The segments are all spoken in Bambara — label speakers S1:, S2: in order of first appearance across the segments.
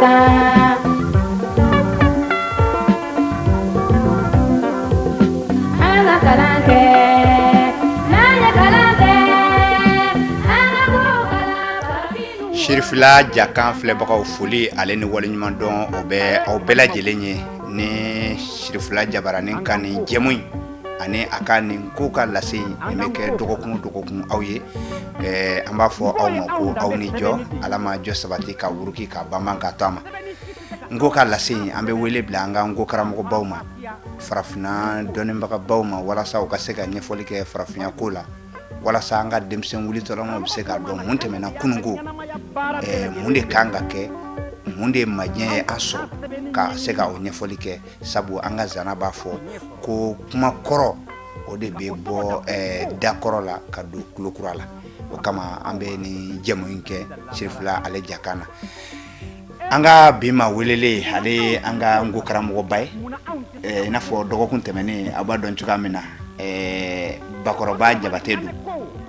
S1: kan. An ka kalan kɛ, n'an ye kalan kɛ, an ka ko kalan farafinw.
S2: Sirifila Jakan filɛbagaw, foli ale ni waleɲumandɔn, o bɛ aw bɛɛ lajɛlen ye. Ni Sirifila jabaranin ka nin jɛmu in ani a ka nin ko ka lase nin bɛ kɛ dɔgɔkun o dɔgɔkun aw ye, an b'a fɔ aw ma ko aw ni jɔ. Ala ma jɔ sabati ka wuruki ka banban ka to a ma. N ko ka lase in, an bɛ wele bila an ka n ko karamɔgɔbaw ma, farafinna dɔnnibagabaw ma, walasa u ka se ka ɲɛfɔli kɛ farafinya ko la, walasa an ka denmisɛn wulitɔlamaw bɛ se k'a dɔn mun tɛmɛna kununko, mun de kan ka kɛ, mun de majɛ ye an sɔrɔ, ka se ka o ɲɛfɔli kɛ. Sabu an ka zana b'a fɔ ko kuma kɔrɔ, o de bɛ bɔ da kɔrɔ la ka don tulo kura la. O kama an bɛ nin jɛmu in kɛ Sirifila ale jakan na. An ka bi maa welelen, ale ye an ka nko karamɔgɔba ye. I n'a fɔ dɔgɔkun tɛmɛnen, aw b'a dɔn cogoya min na, Bakɔrɔba Jabate don.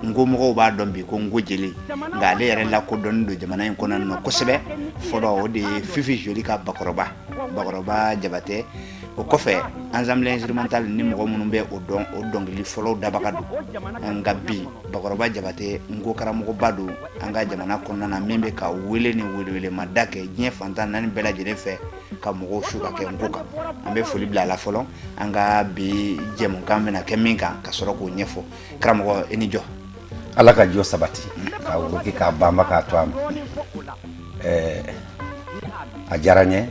S2: Nko mɔgɔw b'a dɔn bi ko nko jeli, nka ale yɛrɛ lakodɔnnen don jamana in kɔnɔ nɔ kosɛbɛ fɔlɔ, o de ye Fifi Joli ka Bakɔrɔba, Bakɔrɔba Jabatɛ. O kɔfɛ, ensemble instrumental ni mɔgɔ minnu bɛ o dɔn, o dɔnkili fɔlɔw dabaga don. Nka bi, Bakɔrɔba Jabatɛ nko karamɔgɔba don an ka jamana kɔnɔna na, min bɛ ka wele ni welewelemada kɛ diɲɛ fan 14 bɛɛ lajɛlen fɛ ka mɔgɔw su ka kɛ nko kan. An bɛ foli bila a la fɔlɔ, an ka bi jɛmukan bɛna kɛ min kan, ka sɔrɔ k'o ɲɛfɔ. Karamɔgɔ, i ni jɔ.
S3: Ala ka jɔ sabati k'a wuruki k'a banba k'a to a ma. A diyara n ye.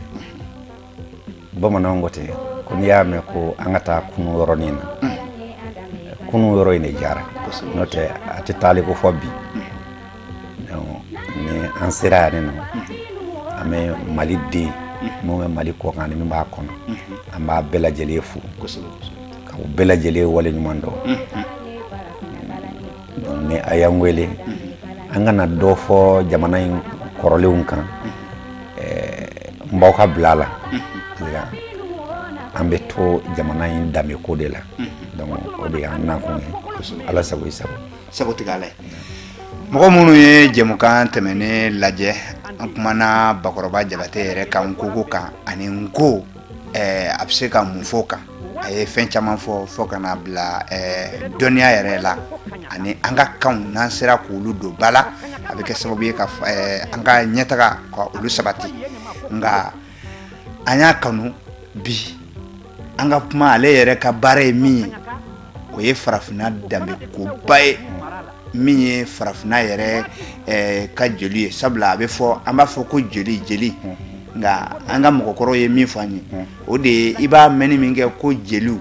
S3: Bamananw ko ten ko n'i y'a mɛn ko an ka taa kunu yɔrɔnin na, kunu yɔrɔ in de diyara, n'o tɛ a tɛ taali ko fɔ bi. Ni an sera yan nɔ, an bɛ Mali den mun bɛ Mali kɔ kan ani min b'a kɔnɔ, an b'a bɛɛ lajɛlen fo ka u bɛɛ lajɛlen wale ɲuman dɔn. Ni a y'an wele an kana dɔ fɔ jamana in kɔrɔlenw kan, n b'aw ka bila la, an bɛ to jamana in danbe ko de la. Donc o de y'an nakun ye. Ala sago i sago.
S2: Sago tigɛ ala ye. Mɔgɔ minnu ye jɛmukan tɛmɛnen lajɛ, an kumana Bakɔrɔba Jabatɛ yɛrɛ kan nkoko kan ani nko a bɛ se ka mun fɔ kan. A ye fɛn caman fɔ, fɔ ka n'a bila dɔnniya yɛrɛ la ani an ka kanw, n'an sera k'olu don ba la, a bɛ kɛ sababu ye ka an ka ɲɛtaga ka olu sabati. Nka an y'a kanu bi an ka kuma ale yɛrɛ ka baara ye min ye, o ye farafinna danbe koba ye, min ye farafinna yɛrɛ ka jeli ye. Sabula a bɛ fɔ, an b'a fɔ ko jeli jeli, nka an ka mɔgɔkɔrɔw ye min fɔ an ye, o de ye i b'a mɛnni min kɛ ko jeliw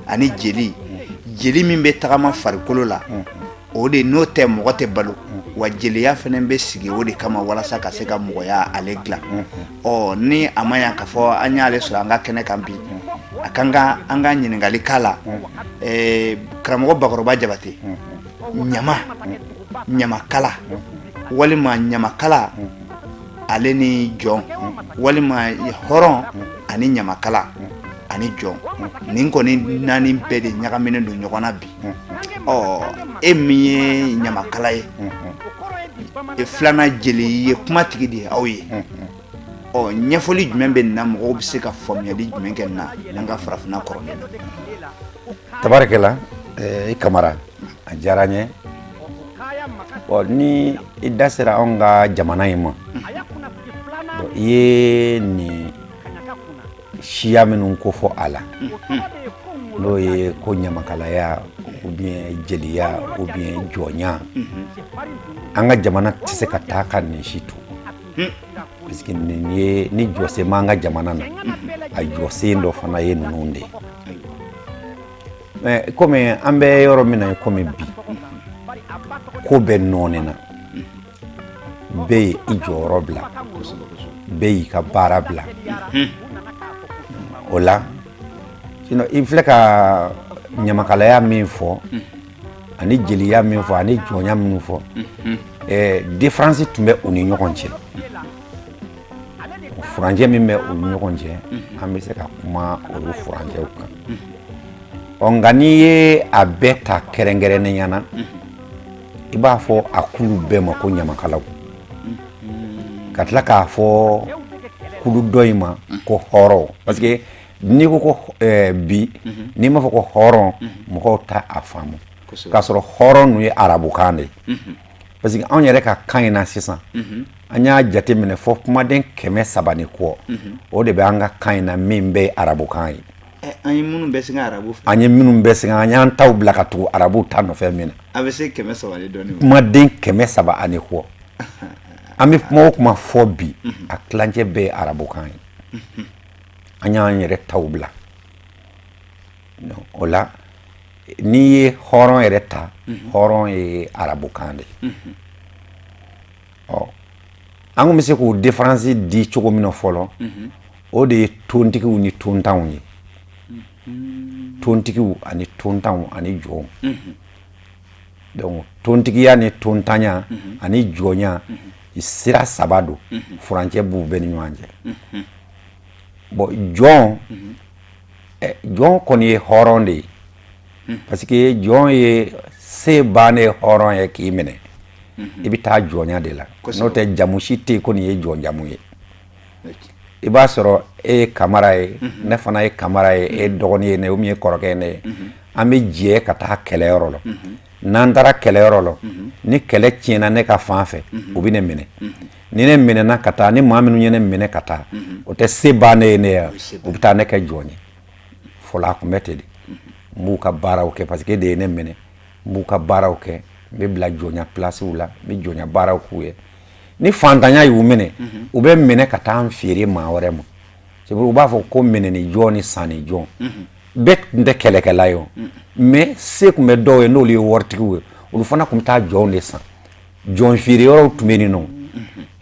S2: ani jeli jeli min bɛ tagama farikolo la, o de n'o tɛ mɔgɔ tɛ balo. Wa jeliya fana bɛ sigi o de kama, walasa ka se ka mɔgɔya ale dilan. Ɔ ni a ma ɲa k'a fɔ an y'ale sɔrɔ an ka kɛnɛ kan bi, a kan ka an ka ɲininkali k'a la. Karamɔgɔ Bakɔrɔba Jabate, ɲama ɲamakala walima ɲamakala ale ni jɔn, walima hɔrɔn ani ɲamakala ani jɔn, nin kɔni naani bɛɛ de ɲagaminen don ɲɔgɔn na bi. Ɔ e min ye ɲamakala ye, e filanan jeli ye, kumatigi de ye aw ye. Ɔ ɲɛfɔli jumɛn bɛ nin na? Mɔgɔw bɛ se ka faamuyali jumɛn kɛ nin na an ka farafinna kɔrɔlen na?
S3: Tabarikɛla, i Kamara, a diyara n ye. Bon, ni i da sera anw ka jamana in ma, bon, i ye nin siya minnu kofɔ a la, n'o ye ko ɲamakalaya ou bien jeliya ou bien jɔnya, an ka jamana tɛ se ka taa ka nin si to, parce que nin ye ni jɔsen b'an ka jamana na, a jɔsen dɔ fana ye ninnu de ye. Mais komi an bɛ yɔrɔ min na komi bi, ko bɛɛ nɔɔnina, bɛɛ ye i jɔyɔrɔ bila, bɛɛ y'i ka baara bila o la. Sinon i filɛ ka ɲamakalaya min fɔ ani jeliya min fɔ ani jɔnya minnu fɔ, différence tun bɛ u ni ɲɔgɔn cɛ. Furancɛ min bɛ u ni ɲɔgɔn cɛ, an bɛ se ka kuma olu furancɛw kan. Ɔ nka n'i ye a bɛɛ ta kɛrɛnkɛrɛnnenya na, i b'a fɔ a kulu bɛɛ ma ko ɲamakalaw, ka tila k'a fɔ kulu dɔ in ma ko hɔrɔn, parce que n'i ko ko bi, n'i m'a fɔ ko hɔrɔn, mɔgɔw t'a a faamu, k'a sɔrɔ hɔrɔn ninnu ye arabukan de ye. Parce que anw yɛrɛ ka kan in na sisan, an y'a jateminɛ fɔ kumaden 300 ni kɔ, o de bɛ an ka kan in na min bɛɛ ye arabukan ye.
S2: An ye minnu bɛɛ singa arabu fɛ.
S3: An ye minnu bɛɛ singa, an y'an taw bila ka tugu arabu ta nɔfɛ min na.
S2: A bɛ se 300 ni dɔɔnin.
S3: Kumaden 300 ani kɔ. An bɛ kuma o kuma fɔ bi, a tilancɛ bɛɛ ye arabukan ye. An y'an yɛrɛ taw bila o la. N'i ye hɔrɔn yɛrɛ ta, hɔrɔn ye arabukan de ye. Ɔ, an kun bɛ se k'o différence di cogo min na fɔlɔ, o de ye tontigiw ni tontanw ye, tontigiw ani tontanw ani jɔnw. Donc tontigiya ni tontanya ani jɔnya, sira saba don, furancɛ b'u bɛɛ ni ɲɔgɔn cɛ. Bon, jɔn, jɔn kɔni ye hɔrɔn de ye, parce que jɔn ye se bannen hɔrɔn ye k'i minɛ, i bɛ taa jɔnya de la. N'o tɛ, jamu si tɛ yen ko nin ye jɔn jamu ye. I b'a sɔrɔ e ye Kamara ye, ne fana ye Kamara ye, e dɔgɔnin ye ne ye, min ye kɔrɔkɛ ye ne ye. An bɛ jɛ ka taa kɛlɛyɔrɔ la. N'an taara kɛlɛyɔrɔ la, ni kɛlɛ tiɲɛna ne ka fan fɛ, u bɛ ne minɛ. Ni ne minɛna ka taa, ni maa minnu ye ne minɛ ka taa, o tɛ se bannen ye ne ye, u bɛ taa ne kɛ jɔn ye. Fɔlɔ a tun bɛ ten de. N b'u ka baaraw kɛ parce que e de ye ne minɛ. N b'u ka baaraw kɛ, n bɛ bila jɔnya pilasiw la, n bɛ jɔnya baaraw k'u ye. Ni fantanya y'u minɛ, u bɛ minɛ ka taa n feere maa wɛrɛ ma. U b'a fɔ ko minɛni jɔn ni sanni jɔn. Bɛɛ tun tɛ kɛlɛkɛla ye o, mais se tun bɛ dɔw ye, n'olu ye waritigiw ye, olu fana tun bɛ taa jɔnw de san. Jɔn feere yɔrɔw tun bɛ yen nɔ,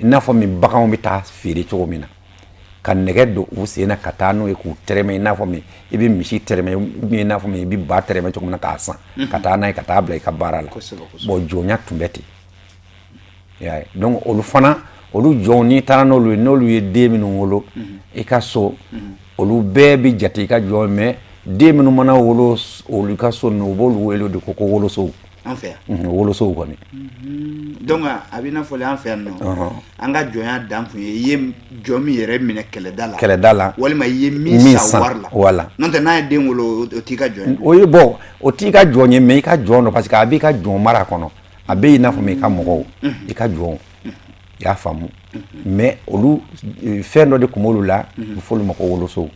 S3: i n'a fɔ min baganw bɛ taa feere cogo min na, ka nɛgɛ don u sen na ka taa n'u ye k'u tɛrɛmɛ, i n'a fɔ min i bɛ misi tɛrɛmɛ ou bien i n'a fɔ min i bɛ ba tɛrɛmɛ cogo min na, k'a san ka taa n'a ye ka taa bila i ka baara la. Bon, jɔnya tun bɛ ten. I y'a ye? Donc olu fana, olu jɔnw, n'i taara n'olu ye, n'olu ye den minnu wolo i ka so, olu bɛɛ bɛ jate i ka jɔn. Mais den minnu mana wolo olu ka so ninnu, u b'olu wele de ko wolosow.
S2: An fɛ yan?
S3: Wolosow kɔni.
S2: Donc a b'i n'a fɔ an fɛ yan nɔ, an ka jɔnya dan kun ye i ye jɔn min yɛrɛ minɛ kɛlɛda la.
S3: Kɛlɛda la.
S2: Walima i ye min san wari la.
S3: Voilà.
S2: N'o tɛ, n'a ye den wolo, o t'i ka jɔn ye.
S3: O ye, bon, o t'i ka jɔn ye, mais i ka jɔn don, parce que a b'i ka jɔn mara kɔnɔ. A bɛ i n'a fɔ i ka mɔgɔw, i ka jɔnw, i y'a faamu? Mais olu, fɛn dɔ de tun b'olu la, a bɛ fɔ olu ma ko wolosow.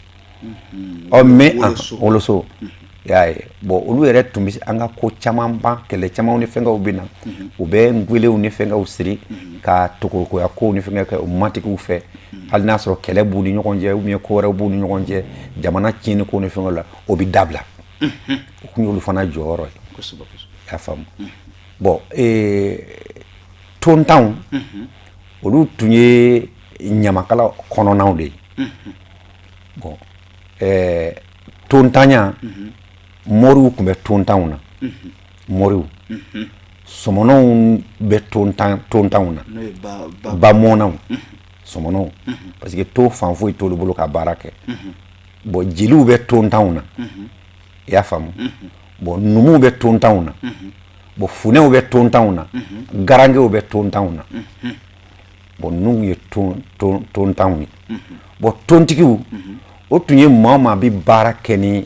S3: Ɔ, mais woloso, i y'a ye? Bon, olu yɛrɛ tun bɛ an ka ko caman ban, kɛlɛ camanw ni fɛnkɛw bɛ na, u bɛ ngwelew ni fɛnkɛw siri ka tokokoya kow ni fɛnkɛ kɛ u matigiw fɛ. Hali n'a sɔrɔ kɛlɛ b'u ni ɲɔgɔn cɛ ou bien ko wɛrɛw b'u ni ɲɔgɔn cɛ, jamana tiɲɛni ko ni fɛnkɛw la, o bɛ dabila. O tun y'olu fana jɔyɔrɔ ye, i y'a faamu? Bon, tontanw, olu tun ye ɲamakala kɔnɔnaw de ye. Bon, tontanya, moriw tun bɛ tontanw na, moriw, sɔmɔnɔw bɛ tontanw na, bamɔnnaw, sɔmɔnɔw, parce que to fan foyi t'olu bolo ka baara kɛ. Bon, jeliw bɛ tontanw na, i y'a faamu? Bon, numuw bɛ tontanw na. Bon, funɛw bɛ tontanw na, garankew bɛ tontanw na. Bon, ninnu ye tontanw ye. Bon, tontigiw, o tun ye maa o maa bɛ baara kɛ ni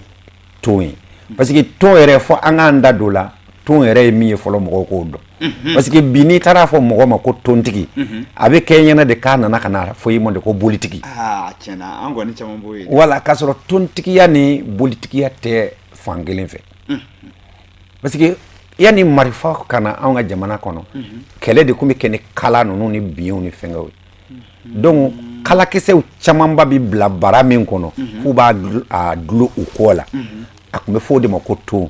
S3: ton ye, parce que ton yɛrɛ, fɔ an k'an da don la, ton yɛrɛ ye min ye fɔlɔ, mɔgɔw k'o dɔn. Parce que bi, n'i taara fɔ mɔgɔ ma ko tontigi, a bɛ kɛ ɲɛna de k'a nana ka na fɔ i ma de ko bolitigi.
S2: Tiɲɛna, an kɔni caman b'o ye.
S3: Wala, k'a sɔrɔ tontigiya ni bolitigiya tɛ fan kelen fɛ, parce que yanni marifa ka na anw ka jamana kɔnɔ, kɛlɛ de tun bɛ kɛ ni kala ninnu ni biɲɛw ni fɛnkɛw ye. Donc kalakisɛw camanba bɛ bila bara min kɔnɔ, f'u b'a dulon u kɔ la, a tun bɛ fɔ o de ma ko ton.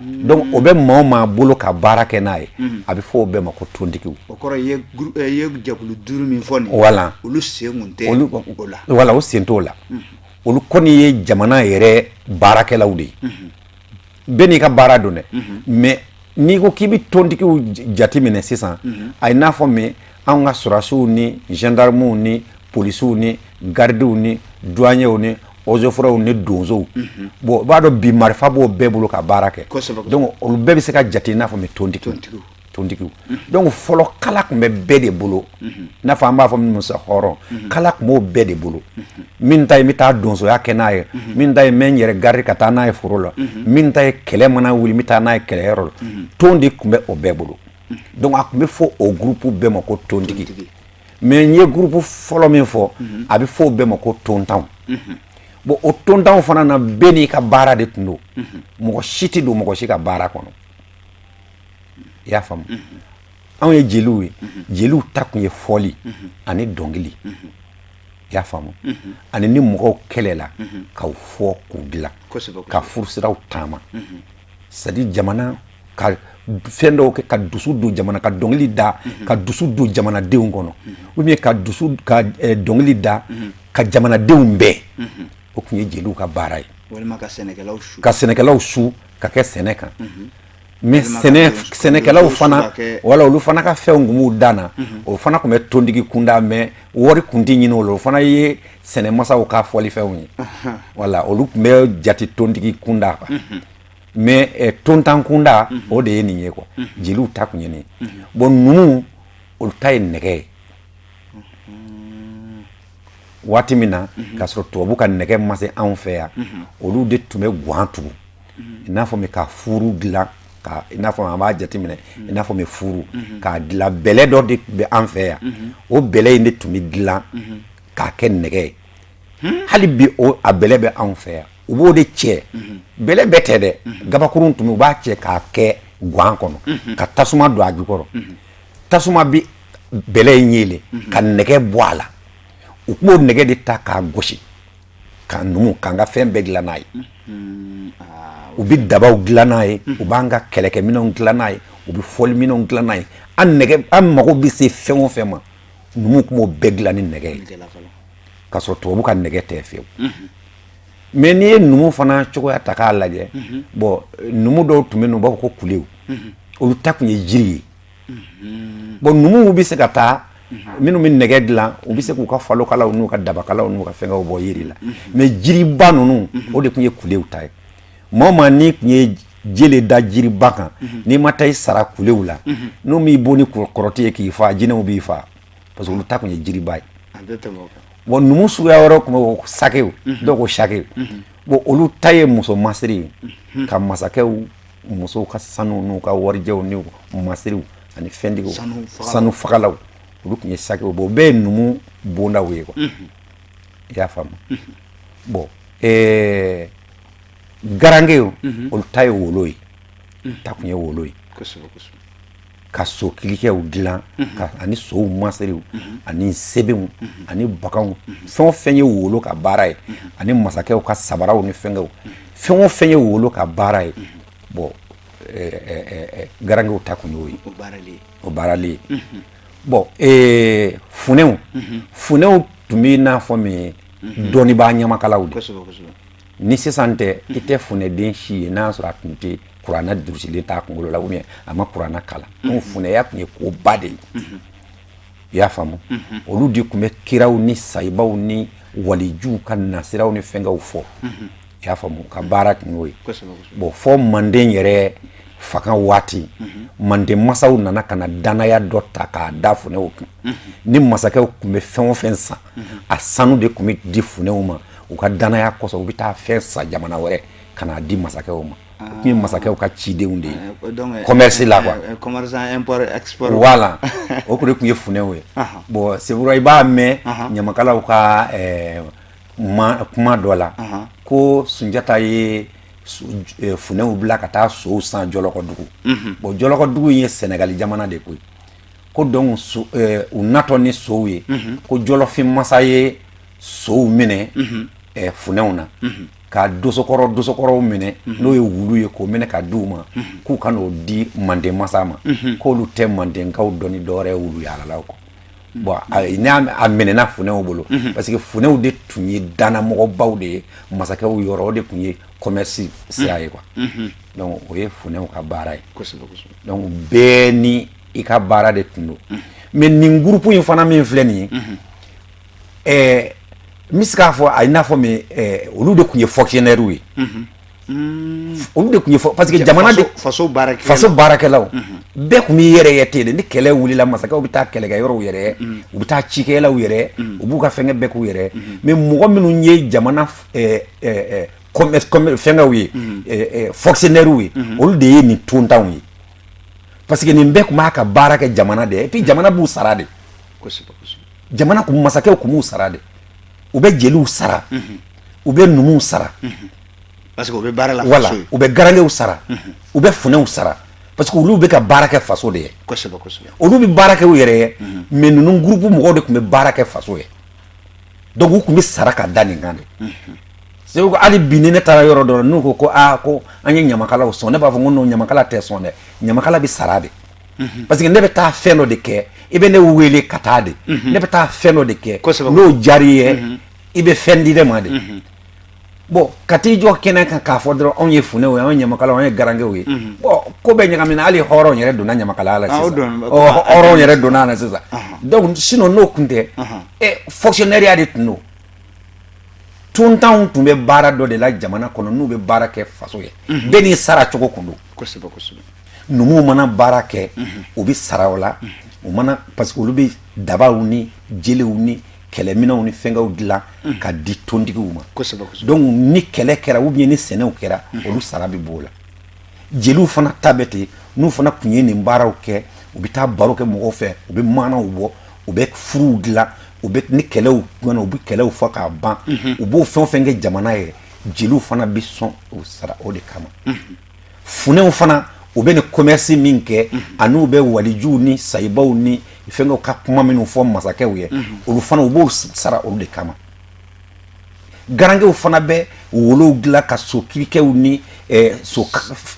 S3: Donc o bɛ maa o maa bolo ka baara kɛ n'a ye, a bɛ fɔ o bɛɛ ma ko tontigiw.
S2: O kɔrɔ, i ye jɛkulu duuru min fɔ nin.
S3: Wala.
S2: Olu sen kun tɛ o la.
S3: Wala, o sen t'o la. Olu kɔni ye jamana yɛrɛ baarakɛlaw de ye. Bɛɛ n'i ka baara don dɛ. Mais n'i ko k'i bɛ tontigiw jateminɛ sisan, a ye n'a fɔ mais anw ka sɔrɔdasiw ni gendarmew ni polisiw ni gardiw ni douaniers ni eaux et forêts ni donsow. Bon, i b'a dɔn bi marifa b'o bɛɛ bolo ka baara kɛ. Donc olu bɛɛ bɛ se ka jate i n'a fɔ mais tontigiw. Tontigiw. Donc fɔlɔ kala tun bɛ bɛɛ de bolo, i n'a fɔ an b'a fɔ minnu ma hɔrɔn, kala tun b'o bɛɛ de bolo. Min ta ye n bɛ taa donsoya kɛ n'a ye, min ta ye n bɛ n yɛrɛ gari ka taa n'a ye foro la, min ta ye kɛlɛ mana wuli n bɛ taa n'a ye kɛlɛyɔrɔ la, ton de tun bɛ o bɛɛ bolo. Donc a tun bɛ fɔ o groupe bɛɛ ma ko tontigi. Mais n ye groupe fɔlɔ min fɔ, a bɛ fɔ o bɛɛ ma ko tontanw. Bon, o tontanw fana na, bɛɛ n'i ka baara de tun don, mɔgɔ si tɛ don mɔgɔ si ka baara kɔnɔ. I y'a faamu? Anw ye jeliw ye, jeliw ta tun ye fɔli ani dɔnkili, i y'a faamu, ani ni mɔgɔw kɛlɛla k'u fɔ k'u dilan, ka furusiraw taama, c'est à dire jamana ka fɛn dɔw kɛ ka dusu don jamana, ka dɔnkili da ka dusu don jamanadenw kɔnɔ, ou bien ka dusu ka dɔnkili da ka jamanadenw bɛn, o tun ye jeliw ka baara ye.
S2: Walima ka sɛnɛkɛlaw su.
S3: Ka sɛnɛkɛlaw su ka kɛ sɛnɛ kan. Mais sɛnɛkɛlaw fana, wala olu fana ka fɛnw tun b'u dan na, o fana tun bɛ tontigi kunda, mais wari tun tɛ ɲini o la. O fana ye sɛnɛmasaw ka fɔlifɛnw ye, wala olu tun bɛ jate tontigi kunda quoi. Mais tontan kunda, o de ye nin ye quoi. Jeliw ta tun ye nin ye. Bon, numuw, olu ta ye nɛgɛ ye. Waati min na k'a sɔrɔ tubabu ka nɛgɛ ma se anw fɛ yan, olu de tun bɛ gwan tugu, i n'a fɔ ka furu dilan, ka i n'a fɔ an b'a jateminɛ i n'a fɔ mɛ furu k'a dilan. Bɛlɛ dɔ de bɛ an fɛ yan, o bɛlɛ in de tun bɛ dilan k'a kɛ nɛgɛ ye. Hali bi o a bɛlɛ bɛ anw fɛ yan. U b'o de cɛ, bɛlɛ bɛɛ tɛ dɛ, gabakurun tun bɛ, u b'a cɛ k'a kɛ gwan kɔnɔ ka tasuma don a jukɔrɔ. Tasuma bɛ bɛlɛ in yeelen ka nɛgɛ bɔ a la. U tun b'o nɛgɛ de ta k'a gosi k'a numu k'an ka fɛn bɛɛ dilan n'a ye. U bɛ dabaw dilan n'a ye, u b'an ka kɛlɛkɛminɛnw dilan n'a ye, u bɛ fɔliminɛnw dilan n'a ye. An nɛgɛ, an mago bɛ se fɛn o fɛn ma, numuw tun b'o bɛɛ dilan ni nɛgɛ ye, k'a sɔrɔ tubabu ka nɛgɛ tɛ fiyewu. Mais n'i ye numu fana cogoya ta k'a lajɛ, bon, numu dɔw tun bɛ yen, u b'a fɔ ko kulew, olu ta tun ye jiri ye. Bon, numuw bɛ se ka taa minnu bɛ nɛgɛ dilan, u bɛ se k'u ka falokalaw n'u ka dabakalaw n'u ka fɛngɛw bɔ yiri la. Mais jiriba ninnu, o de tun ye kulew ta ye. Maa o maa n'i tun ye jele da jiriba kan, n'i ma taa i sara kulew la, n'u m'i bon ni kɔrɔti ye k'i fa, jinɛw b'i fa, parce que olu ta tun ye jiriba ye. Bon, numu suguya wɛrɛw tun bɛ, sakew, dɔw ko sakew. Bon, olu ta ye muso masiri ye, ka masakɛw musow ka sanu n'u ka warijɛw ni masiriw ani fɛntigiw, sanu fagalaw, olu tun ye sakew. Bon, o bɛɛ ye numu bondaw ye quoi, i y'a faamu? Bon, garankew, olu ta ye wolo ye, ta tun ye wolo ye, ka so kilikɛw dilan ani sow masiriw ani sɛbɛnw ani baganw, fɛn o fɛn ye wolo ka baara ye, ani masakɛw ka sabaraw ni fɛnkɛw, fɛn o fɛn ye wolo ka baara ye. Bon, garankew ta tun y'o ye, o baarali ye. Bon, funɛw, funɛw tun bɛ n'a fɔ min ye dɔnnibaa ɲamakalaw de. Ni sisan tɛ, i tɛ funɛden si ye n'a sɔrɔ a tun tɛ kuranɛ durusilen t'a kunkolo la ou bien a ma kuranɛ kalan. Donc funɛya tun ye koba de ye, i y'a faamu? Olu de tun bɛ kiraw ni sayibaw ni walijuw ka nasiraw ni fɛnkɛw fɔ, i y'a faamu? Ka baara tun y'o ye. Bon, fɔ manden yɛrɛ fanga waati, manden masaw nana ka na danaya dɔ ta k'a da funɛw kun. Ni masakɛw tun bɛ fɛn o fɛn san, a sanu de tun bɛ di funɛw ma. U ka danaya kosɔn, u bɛ taa fɛn san jamana wɛrɛ ka n'a di masakɛw ma. O tun ye masakɛw ka cidenw de ye commerce la quoi.
S2: Commerçant import export.
S3: Voilà, o de tun ye funɛw ye. Bon, c'est vrai, i b'a mɛn ɲamakalaw ka kuma dɔ la ko Sunjata ye funɛw bila ka taa sow san Jɔlɔkɔdugu. Bon, Jɔlɔkɔdugu in ye Sɛnɛgali jamana de koyi. Ko donc u natɔ ni sow ye, ko Jɔlɔfin masa ye sow minɛ funɛw na, ka dosokɔrɔw minɛ, n'o ye wulu ye, k'o minɛ ka di u ma, k'u ka n'o di manden masa ma, k'olu tɛ mandenkaw dɔn ni dɔwɛrɛ ye wulu yaalalaw kɔ. Bon, n'a a minɛna funɛw bolo, parce que funɛw de tun ye dannamɔgɔbaw de ye masakɛw yɔrɔ, o de tun ye commerce sira ye quoi. Donc o ye funɛw ka baara ye. Donc bɛɛ ni i ka baara de tun don. Mais nin groupe in fana min filɛ nin ye, n bɛ se k'a fɔ a i n'a fɔ min, olu de tun ye fonctionnaire ye. Olu de tun ye, parce que jamana de
S2: faso
S3: faso baarakɛlaw bɛɛ tun b'i yɛrɛ ye ten de. Ni kɛlɛ wulila, masakɛw bɛ taa kɛlɛkɛ yɔrɔw yɛrɛ ye, u bɛ taa cikɛlaw yɛrɛ, u b'u ka fɛnkɛ bɛɛ k'u yɛrɛ. Mais mɔgɔ minnu ye jamana fɛnkɛw ye, fonctionnaires ye, olu de ye nin tontanw ye, parce que nin bɛɛ tun b'a ka baara kɛ jamana de ye. Et puis jamana b'u sara de. Jamana kun, masakɛw tun b'u sara de. U bɛ jeliw sara, u bɛ numuw sara.
S2: Parce que u bɛ baara la.
S3: Wala u bɛ garankew sara, u bɛ funɛw sara, parce que olu bɛ ka baara kɛ faso de ye. Olu bɛ baara kɛ u yɛrɛ ye, mais ninnu groupe mɔgɔw de tun bɛ baara kɛ faso ye. Donc u tun bɛ sara ka da nin kan de. Segu, hali bi, ni ne taara yɔrɔ dɔ la, n'u ko ko aa, ko an ye ɲamakalaw sɔn, ne b'a fɔ ko non, ɲamakala tɛ sɔn dɛ, ɲamakala bɛ sara de, parce que ne bɛ taa fɛn dɔ de kɛ, i bɛ ne wele ka taa de, ne bɛ taa fɛn dɔ de kɛ, n'o diyara i ye, i bɛ fɛn di ne ma de. Bon, ka t'i jɔ kɛnɛ kan k'a fɔ dɔrɔn anw ye funɛw ye, anw ye ɲamakalaw, anw ye garankew ye, bon, ko bɛɛ ɲagamina. Hali hɔrɔn yɛrɛ donna ɲamakalaya la sisan, hɔrɔn yɛrɛ donna a la sisan. Donc sinon n'o tun tɛ, fonctionnaire de tun don. Tontanw tun bɛ baara dɔ de la jamana kɔnɔ, n'u bɛ baara kɛ faso ye, bɛɛ n'i sara cogo kun don. Numuw mana baara kɛ, u bɛ sara o la. U mana, parce que olu bɛ dabaw ni jelew ni kɛlɛminɛnw ni fɛnkɛw dilan ka di tontigiw ma. Donc ni kɛlɛ kɛra ou bien ni sɛnɛw kɛra, olu sara bɛ b'o la. Jeliw fana ta bɛ ten. N'u fana tun ye nin baaraw kɛ, u bɛ taa baro kɛ mɔgɔw fɛ, u bɛ maanaw bɔ, u bɛ furuw dilan, u bɛ ni kɛlɛw u bɛ kɛlɛw fɔ k'a ban, u b'o fɛn o fɛn kɛ jamana ye, jeliw fana bɛ sɔn o sara o de kama. Funɛw fana, u bɛ ni commerce min kɛ, ani u bɛ walijuw ni sayibaw ni fɛnkɛw ka kuma minnu fɔ masakɛw ye, olu fana, u b'o sara olu de kama. Garankew fana bɛ wolow dilan ka so kirikɛw ni so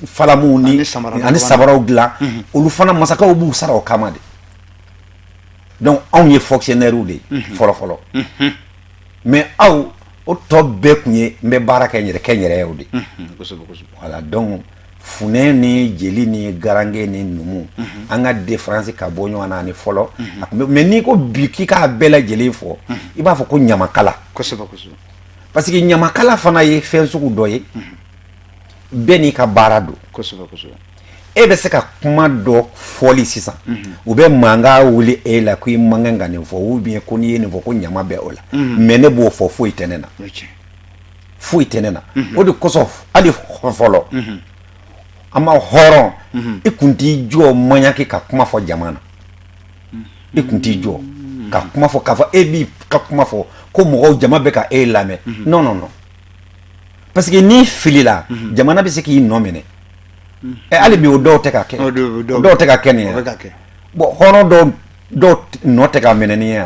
S3: falamuw ni ani sabaraw dilan, olu fana, masakɛw b'u sara o kama de. Donc anw ye fonctionnaires de ye fɔlɔ fɔlɔ, mais aw o tɔ bɛɛ tun ye n bɛ baara kɛ n yɛrɛ kɛ n yɛrɛ ye o de. Voilà, donc funɛ ni jeli ni garange ni numu, an ka différence ka bɔ ɲɔgɔn na ani fɔlɔ a tun bɛ. Mais n'i ko bi k'i k'a bɛɛ lajɛlen fɔ, i b'a fɔ ko ɲamakala, parce que ɲamakala fana ye fɛn sugu dɔ ye, bɛɛ n'i ka baara don. E bɛ se ka kuma dɔ fɔli sisan, u bɛ mankan wuli e la ko i man kan ka nin fɔ, ou bien ko n'i ye nin fɔ ko ɲama bɛ o la. Mais ne b'o fɔ, foyi tɛ ne na, foyi tɛ ne na. O de kosɔn, hali fɔlɔ an ma hɔrɔn, i kun t'i jɔ maɲaki ka kuma fɔ jama na. I kun t'i jɔ ka kuma fɔ k'a fɔ e b'i ka kuma fɔ ko mɔgɔw, jama bɛ ka e lamɛn. Non, non, non, parce que n'i filila, jamana bɛ se k'i nɔ minɛ. Ɛ, hali bi o dɔw tɛ ka kɛ, o dɔw tɛ ka kɛ nin ye. Bon, hɔrɔn dɔw dɔw nɔ tɛ ka minɛ nin ye.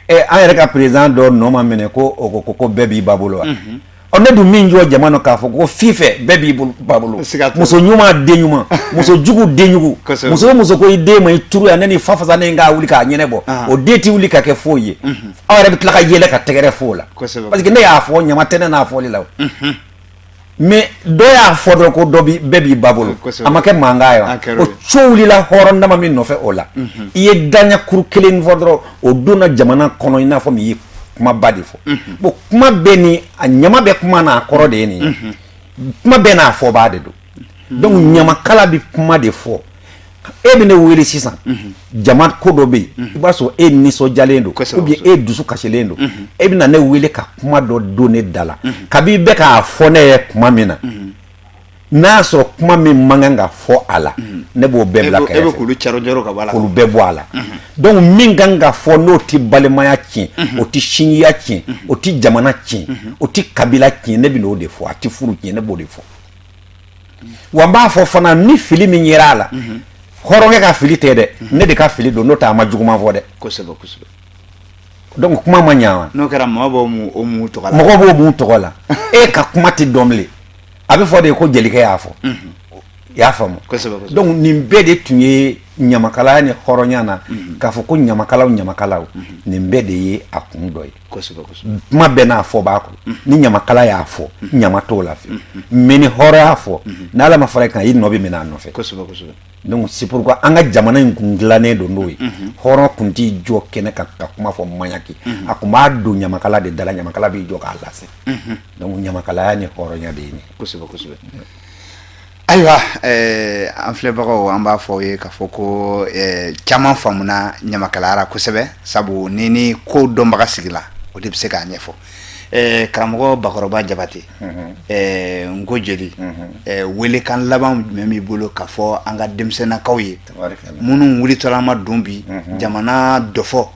S3: Ɛ, an yɛrɛ ka président dɔ nɔ ma minɛ ko o ko ko bɛɛ b'i ba bolo wa? Ɔ, ne dun min jɔ jama nɔ k'a fɔ ko fifɛ bɛɛ b'i ba bolo, muso ɲuman den ɲuman, muso jugu den jugu, muso o muso ko i den ma i turu yan, ne ni fa fasa ne k'a wuli k'a ɲɛnɛbɔ, o den tɛ wuli ka kɛ foyi ye. Aw yɛrɛ bɛ tila ka yɛlɛ ka tɛgɛrɛ fo o la, parce que ne y'a fɔ, ɲama tɛ ne n'a fɔli la o. Mais dɔ y'a fɔ dɔrɔn ko dɔ bi bɛɛ b'i ba bolo, a ma kɛ mankan ye wa? O co wulila hɔrɔn dama min nɔfɛ o la, i ye daɲɛkuru kelen fɔ dɔrɔn, o donna jamana kɔnɔ i n'a fɔ min ye kumaba de fɔ. Bon, kuma bɛɛ ni a ɲama bɛ kuma n'a kɔrɔ de ye nin ye, kuma bɛɛ n'a fɔbaa de don. Donc ɲamakala bɛ kuma de fɔ. E bɛ ne wele sisan, jama ko dɔ bɛ yen, i b'a sɔrɔ e nisɔndiyalen don ou bien e dusu kasilen don, e bɛ na ne wele ka kuma dɔ don ne da la. Kabi bɛ k'a fɔ ne ye kuma min na, n'a y'a sɔrɔ kuma min man kan ka fɔ a la, ne b'o bɛɛ bila kɛrɛfɛ, k'olu bɛɛ bɔ a la. Donc min kan ka fɔ, n'o tɛ balimaya tiɲɛ, o tɛ sinjiya tiɲɛ, o tɛ jamana tiɲɛ, o tɛ kabila tiɲɛ, ne bɛ n'o de fɔ. A tɛ furu tiɲɛ, ne b'o de fɔ. Wa n b'a fɔ fana, ni fili min yera a la, hɔrɔnkɛ ka fili tɛ dɛ, ne de ka fili don, n'o tɛ a ma juguman fɔ dɛ. Donc kuma ma ɲa wa?
S2: N'o kɛra, mɔgɔ b'o o mun tɔgɔ la.
S3: Mɔgɔ b'o mun tɔgɔ la. E ka kuma tɛ dɔn bilen, a bɛ fɔ de ko jelikɛ y'a fɔ. I y'a faamu? Donc nin bɛɛ de tun ye ɲamakalaya ni hɔrɔnya na, k'a fɔ ko ɲamakalaw ɲamakalaw, nin bɛɛ de ye a kun dɔ ye. Kuma bɛɛ n'a fɔ b'a kɔ. Ni ɲamakala y'a fɔ, ɲama t'o la fiyewu, mais ni hɔrɔn y'a fɔ, n'Ala ma fara i kan, i nɔ bɛ minɛ a nɔfɛ. Donc c'est pourquoi an ka jamana in kun dilannen don n'o ye. Hɔrɔn kun t'i jɔ kɛnɛ kan ka kuma fɔ maɲaki, a kun b'a don ɲamakala de da la, ɲamakala b'i jɔ k'a lase. Donc ɲamakalaya ni hɔrɔnya de ye nin.
S2: Kosɛbɛ kosɛbɛ. Ayiwa, an filɛbagaw, an b'a fɔ aw ye k'a fɔ ko caman faamuna ɲamakalaya ra kosɛbɛ, sabu ni ni ko dɔnbaga sigila, o de bɛ se k'a ɲɛfɔ. Karamɔgɔ Bakɔrɔba Jabate, n ko jeli, welekan laban jumɛn b'i bolo k'a fɔ an ka denmisɛnnakaw ye minnu wulitɔla ma don bi jamana dɔfɔ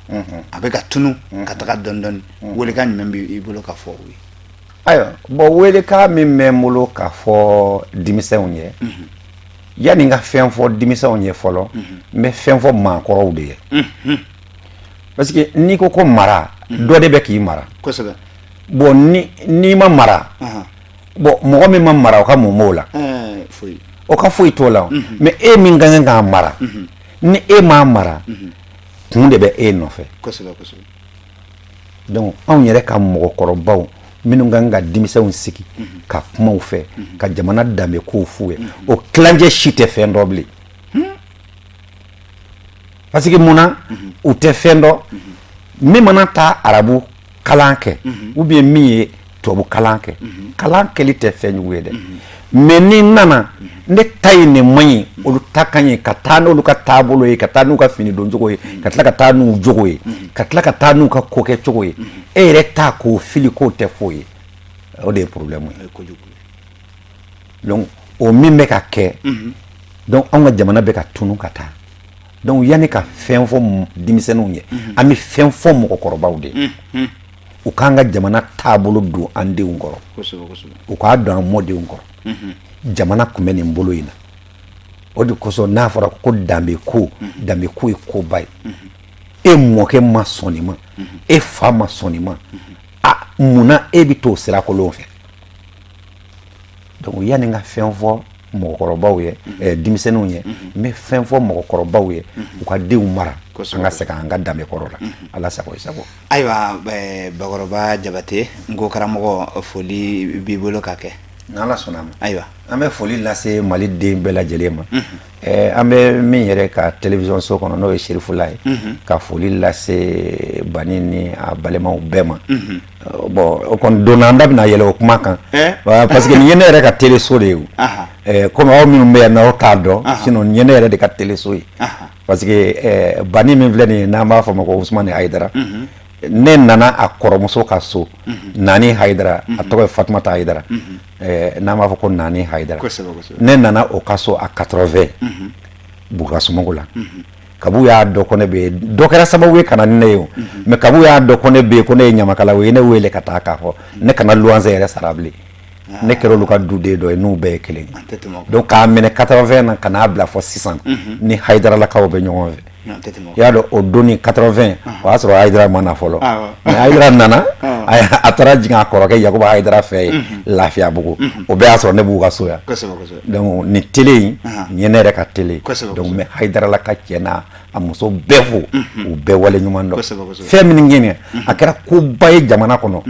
S2: a bɛ ka tunu ka taga dɔɔni dɔɔni? Welekan jumɛn b'i bolo ka fɔ u ye?
S3: Ayiwa, bon, welekan min bɛ n bolo k'a fɔ denmisɛnw ye, yanni n ka fɛn fɔ denmisɛnw ye fɔlɔ, n bɛ fɛn fɔ maakɔrɔw de ye, parce que n'i ko ko mara, dɔ de bɛ k'i mara. Bon, ni n'i ma mara, bon, mɔgɔ min ma mara, o ka mun b'o la? O ka foyi t'o la. Mais e min ka kan k'a mara, ni e m'a mara, kun de bɛ e nɔfɛ. Donc anw yɛrɛ ka mɔgɔkɔrɔbaw minnu kan ka denmisɛnw sigi ka kuma u fɛ, ka jamana danbe kow f'u ye, o tilancɛ si tɛ fɛn dɔn bilen. Parce que mun na u tɛ fɛn dɔn? Min mana taa arabu kalan kɛ ou bien min ye tubabu kalan kɛ, kalan kɛli tɛ fɛn jugu ye dɛ, mais ni nana ne ta ye nin man ɲi, olu ta ka ɲi, ka taa n'olu ka taabolo ye, ka taa n'u ka fini doncogo ye, ka tila ka taa n'u jogo ye, ka tila ka taa n'u ka kokɛ cogo ye, e yɛrɛ ta k'o fili k'o tɛ foyi ye, o de ye problème ye. Donc o min bɛ ka kɛ, donc anw ka jamana bɛ ka tunu ka taa. Donc yanni ka fɛn fɔ denmisɛnninw ye, an bɛ fɛn fɔ mɔgɔkɔrɔbaw de ye, u k'an ka jamana taabolo don an denw kɔrɔ, u k'a don an mɔdenw kɔrɔ. Jamana tun bɛ nin bolo in na, o de kosɔn n'a fɔra ko danbe ko, danbe ko ye koba ye. E mɔkɛ ma sɔn nin ma, e fa ma sɔn nin ma, a munna e bɛ t'o sira kolon fɛ? Donc yanni n ka fɛn fɔ mɔgɔkɔrɔbaw ye, denmisɛnninw ye, n bɛ fɛn fɔ mɔgɔkɔrɔbaw ye, u ka denw mara, an ka segin an ka danbe kɔrɔ la. Ala sago i sago.
S2: Ayiwa, Bakɔrɔba Jabate, n ko karamɔgɔ, foli b'i bolo ka kɛ.
S3: N'Ala sɔnna a ma.
S2: Ayiwa.
S3: An bɛ foli lase Mali den bɛɛ lajɛlen ma. An bɛ min yɛrɛ ka télévision so kɔnɔ, n'o ye Serifula ye, ka foli lase Bani ni a balimaw bɛɛ ma. Bon, o kɔni donna, an da bɛna yɛlɛ o kuma kan, parce que nin ye ne yɛrɛ ka télé so de ye o. Komi aw minnu bɛ yan n'aw t'a dɔn, sinon nin ye ne yɛrɛ de ka télé so ye, parce que Bani min filɛ nin ye, n'an b'a fɔ a ma ko Usumani Hayidara, ne nana a kɔrɔmuso ka so, Nani Hayidara, a tɔgɔ ye Fatumata Hayidara, n'an b'a fɔ ko Nani Hayidara. Ne nana o ka so a 80 Bukasumɔgɔ la. Kabu y'a dɔn ko ne bɛ yen, dɔ kɛra sababu ye ka na ni ne ye o, mais kabu y'a dɔn ko ne bɛ yen, ko ne ye ɲamakala, o ye ne wele ka taa k'a fɔ ne kana luwanse yɛrɛ sara bilen. Ne kɛra olu ka duden dɔ ye, n'u bɛɛ ye kelen ye. Donc k'a minɛ 80 na ka n'a bila fɔ sisan, ni Hayidaralakaw bɛ ɲɔgɔn fɛ, i y'a dɔn, o donni 80, o y'a sɔrɔ Hayidara ma na fɔlɔ. Mais Hayidara nana, a taara jigin a kɔrɔkɛ Yakuba Hayidara fɛ yen Lafiyabugu, o bɛɛ y'a sɔrɔ ne b'u ka so yan. Donc nin télé in, nin ye ne yɛrɛ ka télé ye. Donc n bɛ Hayidaralaka cɛ n'a a muso bɛɛ fo, u bɛɛ wale ɲuman dɔn. Fɛn min kɛ nin, a kɛra koba ye jamana kɔnɔ.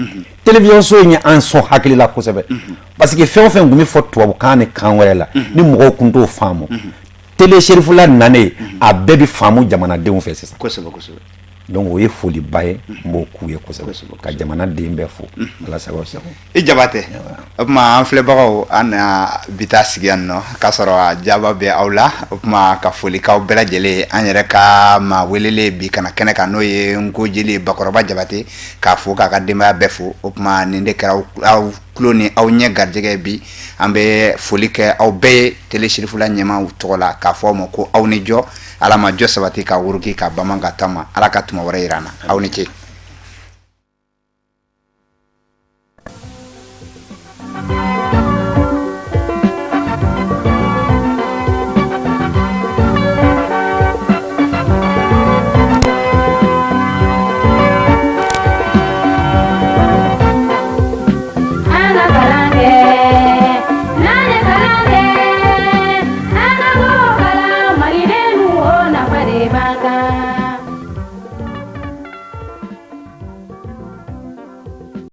S3: Télévision so in ye an sɔn hakili la kosɛbɛ, parce que fɛn o fɛn tun bɛ fɔ tubabukan ni kan wɛrɛ la, ni mɔgɔw tun t'o faamu, télé Serifula nanen, a bɛɛ bɛ faamu jamanadenw fɛ sisan. Donc o ye foliba ye, n b'o k'u ye kosɛbɛ, ka jamanaden bɛɛ fo. Ala sago sago.
S2: I Jabate, o tuma an filɛbagaw, an na bi taa sigi yan nɔ k'a sɔrɔ a jaba bɛ aw la. O tuma ka foli k'aw bɛɛ lajɛlen, an yɛrɛ ka maa welelen bi ka na kɛnɛ kan, n'o ye n ko jeli Bakɔrɔba Jabate, k'a fo k'a ka denbaya bɛɛ fo. O tuma nin de kɛra aw tulo ni aw ɲɛ garijɛgɛ bi. An bɛ foli kɛ aw bɛɛ ye télé Serifula ɲɛmaaw tɔgɔ la, k'a fɔ aw ma ko aw ni jɔ, Ala ma jɔ sabati ka wuruki ka bama ka taama. Ala ka tuma wɛrɛ yira an na. Aw ni ce.
S1: An ka kalan kɛ.